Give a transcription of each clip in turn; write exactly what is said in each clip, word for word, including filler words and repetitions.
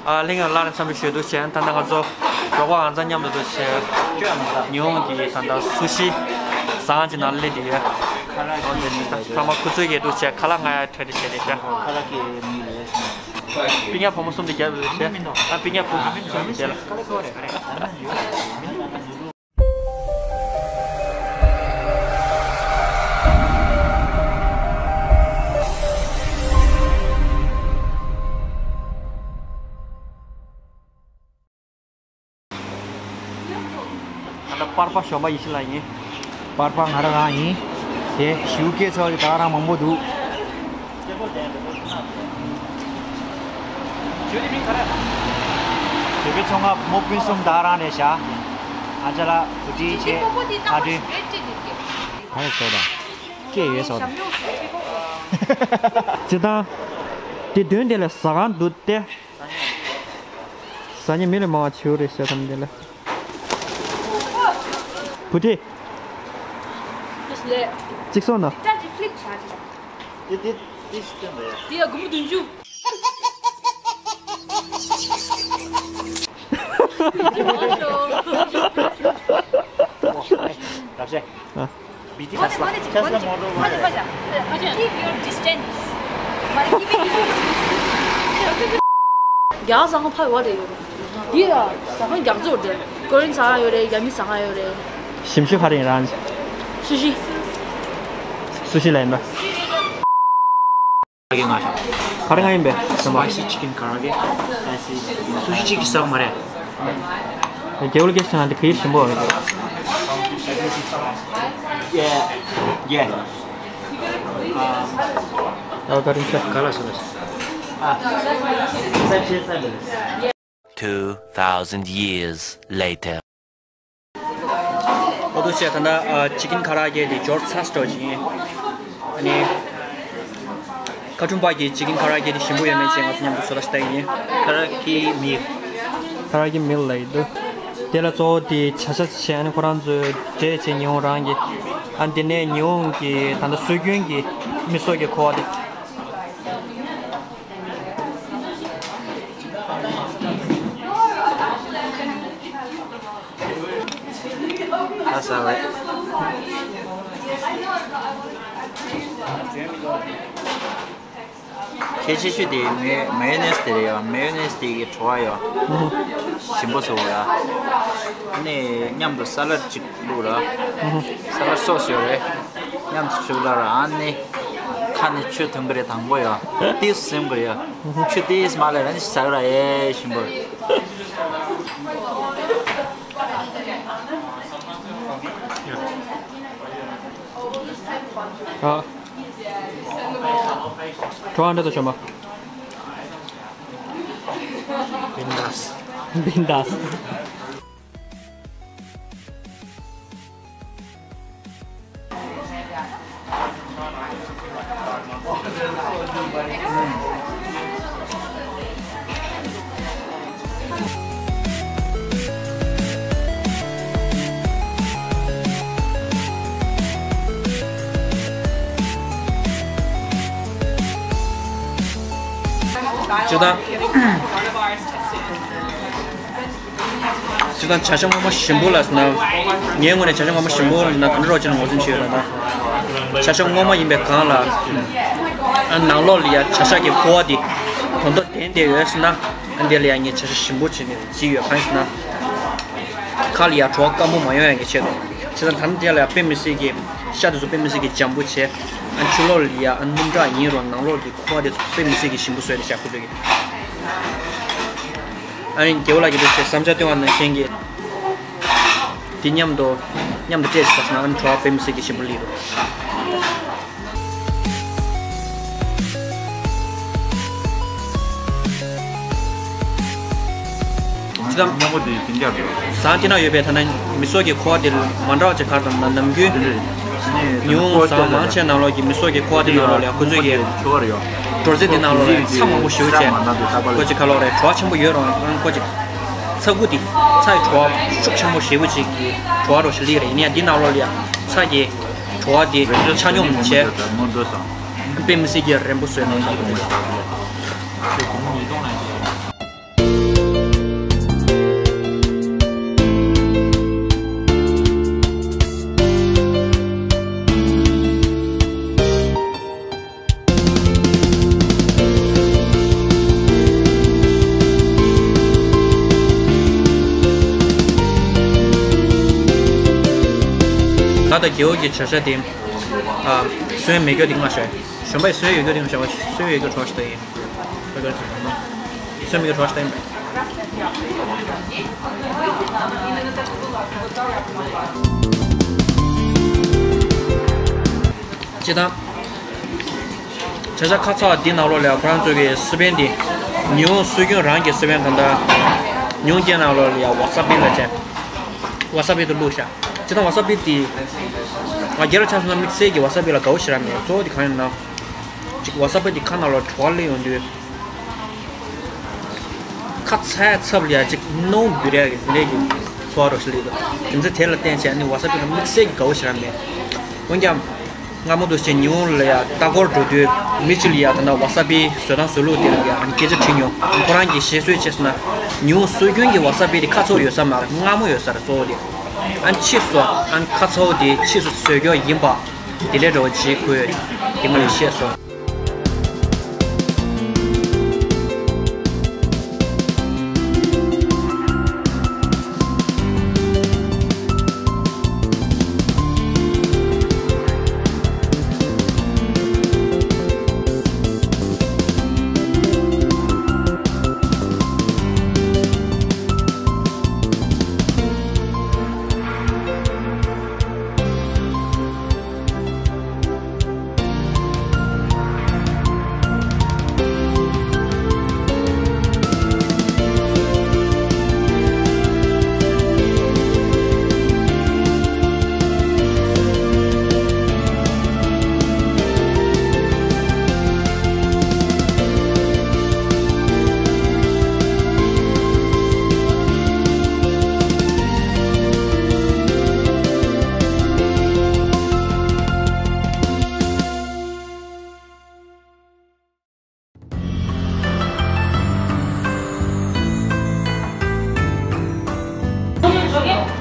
ཨ་ལྷན་རྒྱས་ལ་རེ་འཚམས་འདྲི་ཞུ་འདུག་བྱས། ད་ལྟ་ང་ཚོ་རོགས་པ་ཨང་རྩང་མཉམ་དུ་འདུག་བྱས། ཉི་ཧོང་གི་ད་ལྟ་སུ་ཤི་ཟ་ཁང་ཅིག་ནང་སླེབས་བསྡད་ཡོད། ཨོ་དེ་ད་ཕ་མ་ཁུ་ཚུར་གྱིས་འདུག་བྱས། ཁ་ལག་ང་ཡ་ཁྲལ་དེ་བྱས་ཏེ་བྱས། ཁ་ལག་གི་མི་རེད། པི་ཉག་བུ་མོ་གསུམ་དེ་རྒྱབ་ཡོད་བྱས། ཨ་པི་ཉག་བུ་མོ་གསུམ་དེ་ལ། ད་ལྟ་པར་པ་གཞོན་པ་ཡེ་ཤེས་ལགས་ཡིན། པར་པ་ང་རང་རང་ཡིན། དེ་ཞུ་སྐད་ཚོར་ད་རང་མང་པོ་འདུག་བོད་པའི་ཚོང་ཁང་མོ་སྤུན་གསུམ་ད་རང་རེད་ཤག་ཨ་ཅག་ལགས་བུ་ཁྲིད་བྱས། ཨ་དྲིན། ག་རེ་ཟེར་དང་། སྐད་ཡོད་སོགས་དང་། སྤྱིར་བཏང་། དེ་མདུན་དེ་ལ་ཟ་ཁང་འདུག་སྟེ། ཟ་ཉེ་མི་ལ་མང་བ་བྱིའུ་རེད་ཤག་ཐམ་དེ་ལ། བུ་ཁྲིད། གཅིག་སོང་ན། དེ་དེ་དེ་སྟོན་པ་ཡ། དེ་ཡ་སྒོར་མོ་བདུན་ཅུ། རབ་བྱས། ཨ། Keep your distance. རྒྱ་གར་ཟ་ཁང་ཕ་བ་རེད་ཡོད། འདི་ལ་ཟ་ཁང་རྒྱ་མཚོ་རེད། ཀོ་རིན་ཟ་ཁང་ཡོད་རེད། རྒྱ་མི་ཟ་ཁང་ཡོད་རེད། ཞིམ་ཤོས་ག་རེ་ཡིན་རང་། སུ་ཤི། སུ་ཤི་ལ་ཡིན་པ། ག་རེ་ང་ཤ། ག་རེ་ང་ཡིན་པས། Spicy chicken karaage. Spicy chicken. སུ་ཤི་གཅིག་གིས་ཟ་མ་རེད། རྒྱལ་པོ་སྐད་ཆ་ང་འདི་ག་ཡིར་ཞིམ་པོ་བ་རེད། Yeah. Yeah. ཨ་ག་རེ་ཤ། ག་ལ་སོ་ལ་སོ། ཨ། ས་ཆེ་ས་མེད། Two thousand years later. ཨོ་དུ་ཆེ་ད་ལྟ་ཅི་ཀིན་ཁ་ར་གེ་དེ་འབྱོར་ཚར་སོང་ཅིག་ཡིན། ཨ་ནི། ཁ་ཁྲུམ་པ་གི་ཅི་ཀིན་ཁ་ར་གེ་དེ་ཞིམ་པོ་ཡོད་མེད་ཅིག་ང་ཚོ་མཉམ་དུ་ཚོད་ལྟ་ཞིག་བལྟ་གི་ཡིན། ཁ་ར་ཀི་མིལ། ཁ་ར་ཀི་མིལ་ལ་ཡི་དུ། དེ་ལ་གཙོ་བོ་དེ་བྱ་ཤ་ཆེ། ཨ་ནི་ཁོ་རང་ཚོའི་འབྲས་ཆེ་ཉི་ཧོང་རང་གི། ཨ་ནི་དེ་ནས་ཉི་ཧོང་གི་ད་ལྟ་སྲོལ་རྒྱུན་གྱི་མི་སོགས་ཀྱི་ཁོ་བ་དེ། ད་ཟ་བས། གལ་ཆེ་ཤོས་དེ་མེ་མེ་ཡོ་ནེས་དེ་རེད་ཡ། མེ་ཡོ་ནེས་དེ་གི་བྲོ་བ་ཡ། ཞིམ་པོ་བཟོ་བ་ཡ། ཨ་ནི་མཉམ་དུ་ས་ལད་ཅིག་བླུགས་ར། ས་ལད་སོ་སི་ཡོད་རེད། མཉམ་དུ་བླུགས་ར། ཨ་ནི་ཁ་ནས་ཆུ་ཐོན་གི་རེད། དང་པོ་ཡ། ཏིས་སིམ་གི་ཡ། ཆུ་ཏིས་མ་ལས་ར་ནི་ཟ་གི་ར་ཡེ་ཞིམ་པོ་རེད། ཨ། ཁྲོ་ཨ་འདྲ་དང་ཤོ་མ། བིན་དཱས། བིན་དཱས། ཅི་ད། ཅི་ད་བྱ་ཤ་སྔོན་མ་ཞིམ་པོ་ལ་ཟེར་ན། ངའི་ངོས་ནས་བྱ་ཤ་སྔོན་མ་ཞིམ་པོ་ལ་ན་ག་འདྲ་རོགས་བྱས་ན་ངོས་འཛིན་བྱེད་ཡོད་ལ་ན། བྱ་ཤ་སྔོན་མ་ཡིན་པའི་སྒང་ལ། ཨ་ནང་ལོགས་ལ་ཡ་བྱ་ཤ་གི་ཁུ་བ་དེ་དོན་དུ་ལྡན་བསྡད་ཡོད་ཟེར་ན། ཨ་འདི་ལ་ཡ་ངས་བྱ་ཤ་ཞིམ་པོ་བྱས་ནས་བརྩིས་ཡོད། གང་ཡིན་ཟེར་ན། ཁ་ལ་ཡ་བྲོ་བ་སྐམ་པོ་མ་ཡོང་ཡ་གི་ཆེད་དུ། བྱས་ཙང་ད་ནི་དེ་ལ་ཡ་དཔེ་མི་སྲིད་ཀྱི་ཤ་དེ་ཚོ་དཔེ་མི་སྲིད་ཀྱི་འཇམ་པོ་བྱས། ཨ་ཕྱི་ལོགས་ལ་ཡ་ཨ་སྣུམ་དྲག་ཡིན་རུང་ནང་ལོགས་ཀྱི་ཁུ་བ་དེ་ཚོ་དཔེ་མི་སྲིད་ཀྱི་ཞིམ་པོ་བཟོས་ནས་བཞག་ཁུ་ཚོས་ཀྱི། ཨ་ནི་རྒྱལ་པོ་ལགས་ཀྱིས་འདུག་བྱས་བསམ་འཆར་བཏོན་པ་ནང་བཞིན་གྱི། འདི་མཉམ་དུ་མཉམ་དུ་སྤྲད་ཟེར་ན་ཨ་ནི་བྲོ་བ་དཔེ་མི་སྲིད་ཀྱི་ཞིམ་པོ་སླེབས་འདུག་ཅི་ལྟར། སྔོན་པོ་དེ་ཡིན་ཀྱང་རེད། ཟ་ཁང་དེ་ན་ཡོད་པའི་ཐ་ན་མི་སོགས་ཀྱི་ཁུ་བ་དེ་མ་འདྲ་བ་ཅིག་ག་རེ་དང་ན་ནམ་རྒྱུན། དེ་རེད། ནས་ཉུང་ཟ་ཁང་མང་ཆེ་ནང་ལོགས་ཀྱི་མི་སོགས་ཀྱི་ཁུ་བ་དེ་ནང་ལོགས་ལ་ཁོ་ཚོས་ཀྱི་ཆུ་བ་རེད་ཡོད། དྲོ་ཚད་དེ་ནང་ལོགས་ལ་ཚྭ་མང་པོ་ཞེ་པོ་བྱས། ཁོ་ཅིག་ག་ལོག་རེད་བྲོ་བ་ཆེན་པོ་ཡོད་རུང་ཁོ་ཅིག་ཚྭ་ཁུ་དེ་ཚྭ་ཡི་བྲོ་བ་ཤུགས་ཆེན་པོ་ཞེ་པོ་ཅིག་གི་བྲོ་བ་རོ་ཞིག་སླེབས་རེད། ཡིན་ཡང་འདི་ནང་ལོགས་ལ་ཡ་ཚྭ་གི་བྲོ་བ་དེ་ཆ་སྙོམས་བྱས། དཔེ་མི་སྲིད་ཀྱི་རན་པོ་བཟོས་གནང་ཡོད། ད་རྒྱལ་བོ་གི་བྱ་བྱ་དེ། ཨ། སོན་མེད་རྒྱུ་དེ་ང་ཤོད། གཞོན་པའི་སོན་ཡོད་རྒྱུ་དེ་ང་ཤོད། སོན་ཡོད་རྒྱུ་གྲོགས་ཤིག་ད་ཡིན། སོན་མེད་རྒྱུ་གྲོགས་ཤིག་ད་ཡིན། ཅི་དང་། བྱ་བྱ་ཁ་ཚ་བ་འདི་ནང་ལོགས་ལ་ཡ་ཁོ་རང་ཚོ་གི་སི་པན་དེ། ཉི་ཧོང་སྲོལ་རྒྱུན་རང་གི་སི་པན་གང་ལྟར། ཉི་ཧོང་སྐད་ནང་ལོགས་ལ་ཡ་ཝ་ས་པི་ལ་བྱས། ཝ་ས་པི་དུ་བླུགས་ཤག་ཅི་དང་ཝ་ས་པི་དེ། ང་རྒྱལ་ལ་ཆགས་སོང་ན་དམིགས་བསལ་གྱི་ཝ་ས་པི་ལ་དགའ་བོ་ཞེ་དྲག་མེད། གཙོ་བོ་དེ་གང་ཡིན་ན། ཅིག་ཝ་ས་པི་དེ་ཁ་ནང་ལོགས་བྲོ་བ་སླེབས་ཡོང་དུས། ཁ་ཚ་ཡ་ཚབ་ལ་ཡ་ཅིག་རྣོ་འབུད་རེ་གི་ལས་ཀྱི་ཚོར་བ་རོ་ཞིག་སླེབས་འདུག་དེ་ཚོ་དེ་ལ་བརྟེན་བྱས་ནི་ཝ་ས་པི་ལ་དམིགས་བསལ་གྱི་དགའ་བོ་ཞེ་དྲག་མེད། འོན་ཀྱང་། སྔ་མོ་དུ་ཞིག་ཉི་ཧོང་ལ་ཡ་ལྟ་སྐོར་འགྲོ་དུས་མི་གཅིག་ལ་ཡ་ད་ལྟ་ཝ་ས་པི་བཟོ་སྟངས་བཟོ་ལུགས་དེ་ལ་ཡ་ཨ་ནི་སྐད་ཆ་དྲིས་མྱོང་། ཁོ་རང་གིས་བཤད་སྲོལ་བྱས་སོང་ན། ཉི་ཧོང་སྲོལ་རྒྱུན་གྱི་ཝ་ས་པི་དེ་ཁ་ཚ་བོ་ཡོད་ས་མ་རེད། མངར་མོ་ཡོད་ས་རེད། གཙོ་བོ་དེ། ཨ་ནི་ཕྱིས་སུ་ཨ་ནི་ཁ་ཚ་བོ་དེ་ཕྱིས་སུ་བཟོས་རྒྱུ་ཡིན་པ། དེ་ལས་འགྲོ་བ་བྱེད་དགོས། དེ་ང་ལ་བཤད་སོང་།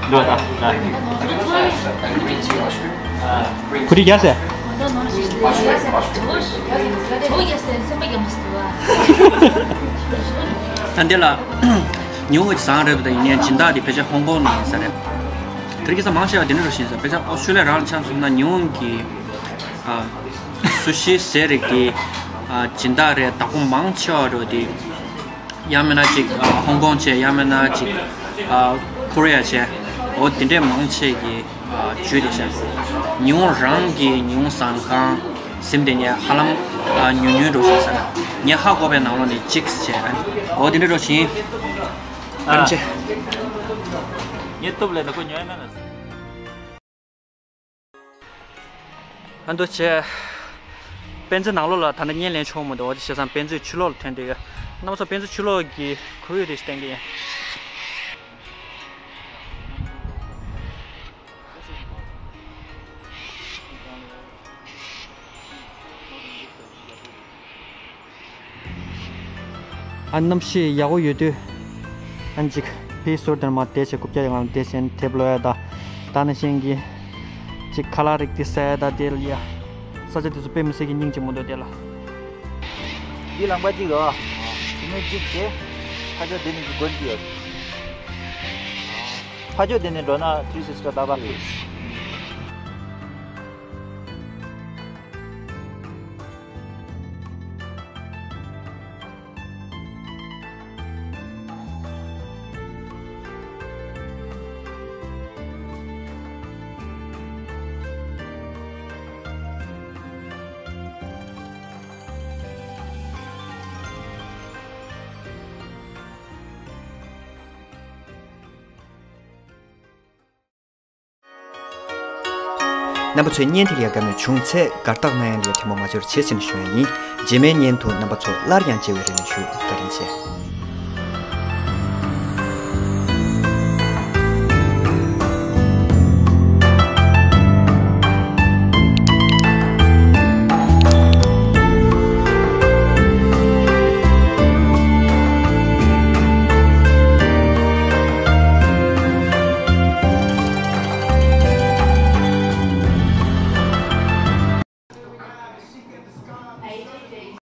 འགྲོ་ད། ཕུ་རི་རྒྱ་སེ། ཨ་འདི་ལ་ཉི་ཧོང་གི་བཟང་རེད་འདུག་ད་ཡིན་ནའི་སྦྱིན་བདག་དེ་ཕལ་ཆེར་ཧོང་ཀོང་ནས་ཡིན་ས་རེད། དེ་རིགས་ཀྱི་ས་མང་ཆེ་བ་དེ་འདྲ་རུ་ཤེས་ས་ཕལ་ཆེར་ཨོ་སི་ཀྲོ་ལི་ཡ་རང་ལ་ཆ་མཚོན་ན་ཉི་ཧོང་གི་ཨ། སུ་ཤི་ཟས་རིགས་དེ་ཨ། སྦྱིན་བདག་རེད། བདག་པོ་མང་ཆེ་བ་རུ་དེ། ཡང་མིན་ན་ཅིག་ཨ། ཧོང་ཀོང་བྱས། ཡང་མིན་ན་ཅིག་ཨ། ཁོ་རེ་ཡ་བྱས། འོ་དེ་འདྲས་མང་ཆེ་གི་ཨ། ཇུས་དེ་བྱས། ཉི་ཧོང་རང་གི་ཉི་ཧོང་ཟ་ཁང་ཟིན་དེ་ནས་ཧ་ལམ་ཨ། ཉུང་ཉུང་འགྲོ་བཞིན་ས། ངས་ཧ་གོ་བའི་ནང་ལོགས་ནས་གཅིག་བྱས། འོ་དེ་འདྲས་འགྲོ་བཞིན། ཨ། བཀའ་དྲིན་ཆེ། ངས་སྟོབས་ལས་ད་ཁོ་ཉོས་མེད་ལ། ཨ་འདུག་བྱས། དཔེ་མཛོད་ནང་ལོགས་ལ་ད་ནི་བརྙན་ལེན་ཆོག་མི་འདུག་འོ་དེ་བྱས་ཙང་དཔེ་མཛོད་ཕྱི་ལོགས་ལ་ཐོན་བསྡད་ཡོད། རྣམ་པ་ཚོ་དཔེ་མཛོད་ཕྱི་ལོགས་ཀྱི་ཁོར་ཡུག་དེ་ཞིག་བསྟན་གྱི་ཡིན། ཨ་གནམ་གཤིས་ཡག་པོ་ཡོད་དུས། ཨ་ཅིག་ཕི་ཟུར་དེར་མར་བསྡད་བྱས་རྐུབ་བཀྱག་ཡང་བསྡད་བྱས་དེབ་ཀློག་ཡ་ད། ད་ནི་ཤེས་ཀྱི། ཅིག་ཁ་ལག་རིགས་དེ་ཟ་ཡ་ད་དེ་ལ་ཡ། ས་ཆ་དེ་ཚོ་དཔེ་མི་སྲིད་ཀྱི་སྙིང་རྗེ་མོ་འདུག་དེ་ལ། འདི་ལམ་ཁ་གཅིག་རེད་བ། དེ་ནས་གཅིག་བྱས། ཕ་ཆོས་དེ་ནས་གཅིག་སྒོ་གཅིག་ཡོད། ཕ་ཆོས་དེ་ནས་འགྲོ་ན་ཐི་རི་སིག་སི་ཏི་ཏག་ཏག་ཡོད། རྣམ་པ་ཚོས་བརྙན་དེ་ལ་ཡ་དགའ་མོས་བྱུང་ཚེ་དགའ་རྟགས་གནང་ཡ་ལ་ཡ་ཐལ་མོ་མ་སྦྱར་བྱེད་ཅེས་ནས་ཞུ་ཡ་ཡིན། རྗེས་མའི་བརྙན་དུ་རྣམ་པ་ཚོ་སླར་ཡང་མཇལ་བའི་རེ་བ་ཞུ། བཀའ་དྲིན་ཆེ།